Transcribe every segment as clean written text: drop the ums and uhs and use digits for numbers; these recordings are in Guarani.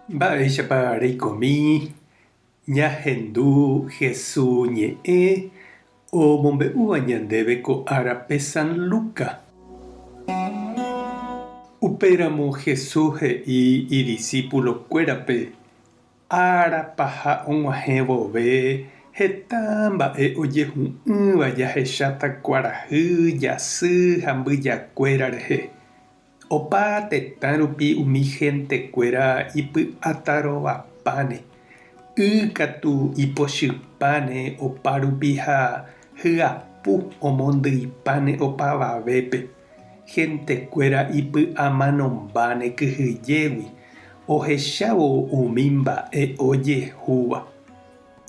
Mba'éichapa reikomi ñahendu Hesu ñe'ẽ omombe'úva ñandéve ko árape San Luca? Upéramo Hesu he'i idisípulokuérape, Ára paha og̃uahẽ vove heta mba'e ojehu'ỹva jahecháta kuarahy, jasy ha mbyjakuéra rehe. Opa tetã rupi umi hentekuéra ipy'atarovapáne, y katu ipochypáne opa rupi ha hyapu omondyipáne opavavépe. Hentekuéra ipy'amanombáne kyhyjégui ohechávo umi mba'e ojehúva.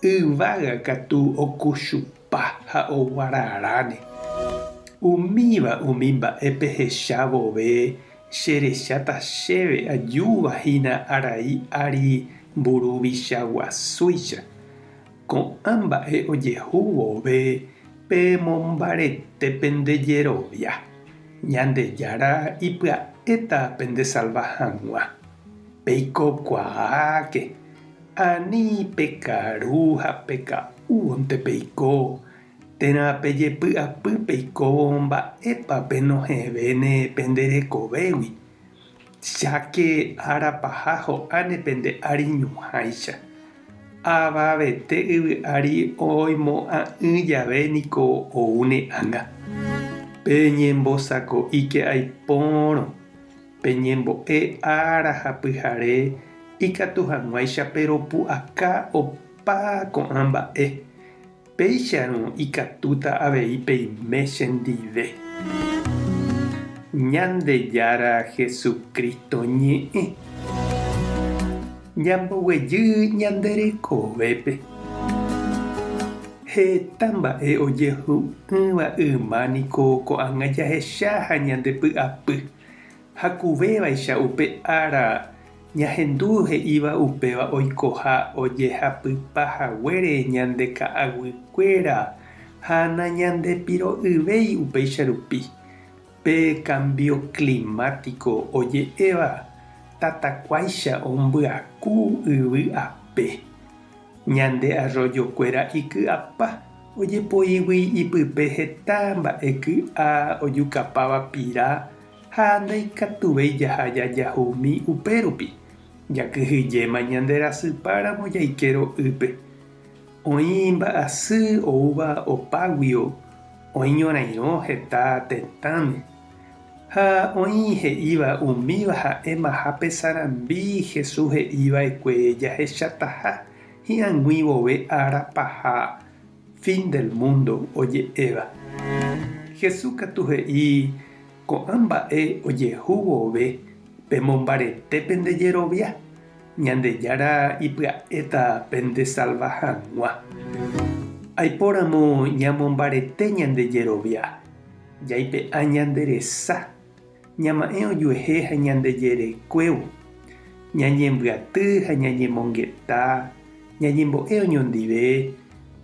Yvága katu okuchupa ha oguararáne. Umíva umi mba'e pehecha vove cherecháta chéve ajúva hína arai ári mburuvicha guasúicha. Ko'ã mba'e ojehu vove pemombarete pende jerovia, Ñandejára ipya'éta pendesalva hag̃ua. Peikokuaáke, ani pekaru ha peka'únte peiko, térã pejepy'apy peikóvo mba'épa penohẽvéne pende rekovégui. Cháke ára paha ho'áne pende ári ñuhãicha. Avavete yvy ári oimo'ã'ỹ jave niko oúne ág̃a. Peñembosako'íke aipórõ, peñembo'e ára ha pyhare ikatu hag̃uáicha peropu'aka opa ko'ã mba'e. Péicharõ ikatúta avei peime chendive. Ñandejára Jesucristo ñe'ẽ. Ñamboguejy ñande rekovépe. Heta mba'e ojehu'ỹva yma niko ko'ág̃a jahecha ha ñande py'apy. Hakuvévaicha upe ára ñahendu he'íva upéva oikoha ojehapypa haguére ñande ka'aguykuéra ha nañandepiro'yvéi upéicha rupi. Pe cambio climático oje'éva tatakuáicha ombyaku yvy ape. Ñande arroyokuéra iky'apa ojepoígui ipype heta mba'e ky'a ojukapáva pira Ha ndaikatuvéi jaha jajahumi upérupi, jakyhyjéma ñande rasypáramo jaike ro'ýpe. Oĩ mba'asy oúva opáguio, oĩ ñorairõ heta tetãme. Ha oĩ he'íva umíva ha'émaha pe sarambi Jesús he'i va'ekue jahechataha hi'ag̃ui vove ára paha, fin del mundo, oje'éva. Jesús katu he'i Ko'ã mba'e ojehu vove pemombarete pende jerovia, Ñandejára ipya'éta pendesalva hag̃ua. Aipóramo ñamombarete ñande jerovia, jaipe'a ñande resa, ñama'ẽ ojuehe ha ñande jerekuévo, ñañembyaty ha ñañemongeta, ñañembo'e oñondive,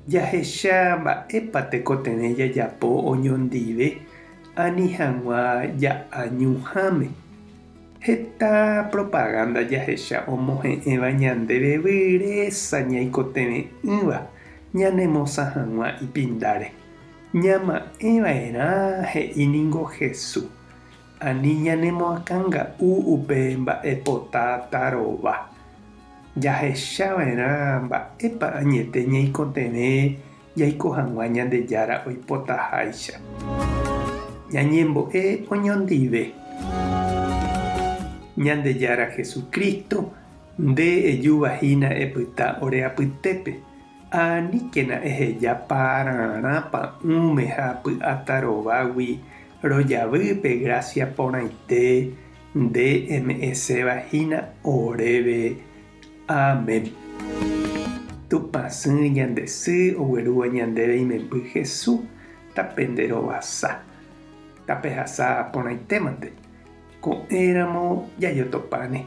jahecha mba'épa tekotevẽ jajapo oñondive Ani hag̃ua ja'a ñuhãme. Heta propaganda jahecha omohe'ẽva ñandéve vyrésa ñaikotevẽ'ỹva ñanemosã hag̃ua ipindáre. Ñama'ẽva'erã he'i ningo Hesu, ani ñanemoakãnga'u upe mba'epota tarova. Jahechava'erã mba'épa añete ñaikotevẽ jaiko hag̃ua Ñandejára oipotaháicha. Ñañembo'e oñondive. Ñandejára Jesucristo, nde ejúva hína epyta ore apytépe, aníkena eheja pararã pa'ũme ha py'atarovágui rojavy pe grásia porãite nde eme'ẽséva hína oréve. Amén. Tupãsy ñande sy oguerúva ñandéve imemby Hesu, tape nde rovasa. Tapehasa porãitémante. Ko'ẽramo jajotopáne.